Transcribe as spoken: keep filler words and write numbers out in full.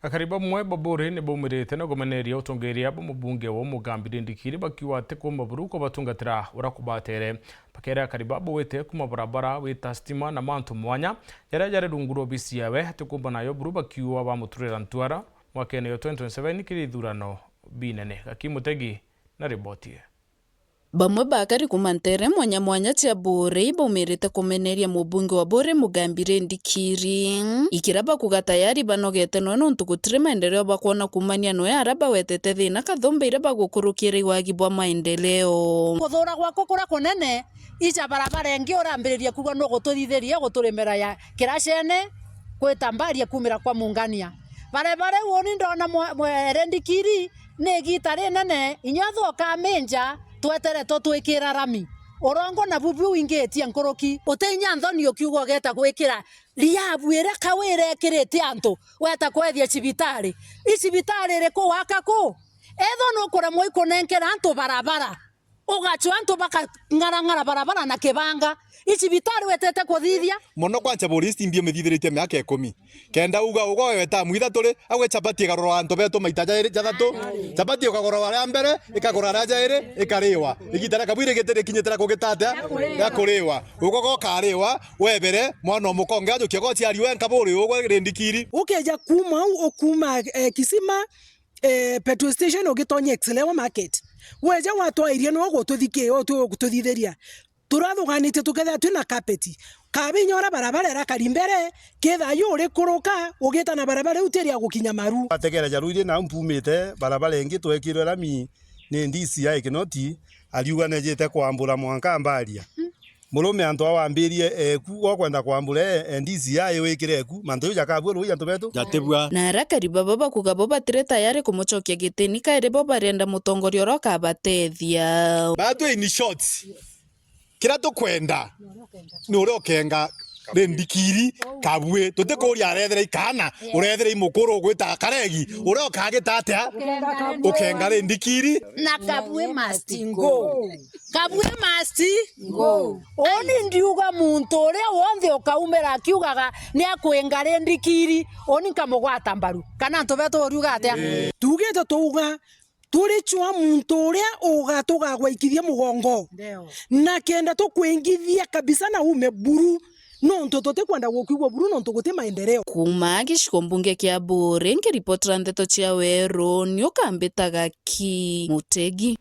Akari bamwe ba Buuri ni baumirite na kumeneria utongeria bwa mubunge wa Mugambi Rindikiri, bakiuga ati kuumba buru kubatungatira uria kubatere. Bakera akari ba bauite kuuma barabara wita stima na mantu mwanya jaria jari rungu rwa obisi yawe, ati kuumba nayo buru, bakiuga bamuturira ntuara mwakene yo twenty twenty-seven kiri ithurano binene. Gaki Mutegi na riboti ii. Bamwe ba akari kuuma nteere mwanya mwanya cia Buuri baumirite kumeneria mubunge wa Buuri Mugambi Rindikiri, ikira bakuga tayari banogete noe nontu gutiri maendeleo bakwona kuumania noe aria bawetete thina kathumba iria bagukurukira iwagi bwa maendeleo. Kuthuura gwakwa kuria kunene, ija barabara ingi urambiriria kuuga nugututhithiria guturimira ya Kiracene gwita Mbaria kuumira kwa Mungania. Barabara iu uuni ndona mwa-, mwa-, Rindikiri ni igiita rinene, inya uthuka minja, tweteretwe twikira rami. Urongo nabu bwingiitie nkuruki. Uti inya nthoni ukiuga ugeeta gwikira riabu iria kawa irekirite antu, weta kwethia cibitari. I cibitari iriku waka ku? Ethwa nukuremwa ikunenkera antu barabara, ugachwa antu bakang'arang'ara barabara na kibanga. I cibitari wetete kuthithia? Mono kwancha Buuri East mbi umithithiritie miaka ikumi. Kenda uga ugo wewe tamu ithatu ri, agwe chapati ikarorwa antu betu maita jairi, jathatu. Chapati ukagura aria mbere, ikagura aria jairi, ikariwa. Igita ria kabwiri giti rikinyite ria kugita atia? Ria kuriwa. Ugo gokariwa, webere, mwana umukonge ajukia go ciari we nkaburi ugwe Rindikiri. Ukeja kuuma u, ukuuma, eh, Kisima, eh, petrol station ugitonya Exlewa Market. Weja watwairie niwe ugututhiki-, utu-, ugututhithiria. Turathuganitie tukethira twina kapeti. Kabinya uria barabara irakari mbere, ketha yu urikuruka, ugita na barabara iu tiri ya gukinya Maru. Ategera jaruirie nau mpumite, barabara ingi twekirwe rami ni D C I Kinoti, ariuga nejite kwambura mwanka Mbaria. Murume antu awambirie eku, gokwenda kwambura e, e D C I wikire eku, mantu jau jakabua rui antu betu. Jatibua. Na aria akari baba bakuga bo batiri tayari kumucokia gitini kairi bo barienda mutongoria uria ukabatethia. Batwi in short, kiria tukwenda ni uria ukenga Rindikiri kabui. Tutikuria arethire ikana, urethire imukuru ugwita karegi, uria ukagita atia? Ukenga Rindikiri. Na kabui must go. Kabui must go. Uni ndiuga muntu uria wonthe ukaumira akiugaga ni akwinga Rindikiri, uni nkamugwata mbaru. Kana antu betu uriuga atia? Tugite tuuga turicwa muntu uria ugatugagwaikithia mugongo. Ndio. Na kenda tukwingithia kabisa na ume buru, nontu tutikwenda gukwigua buru nontu guti maendeleo. Kuuma gicigo mbunge kia Buuri, nkiripotera ndeto cia Weru, ni ukambitaga ki Mutegi.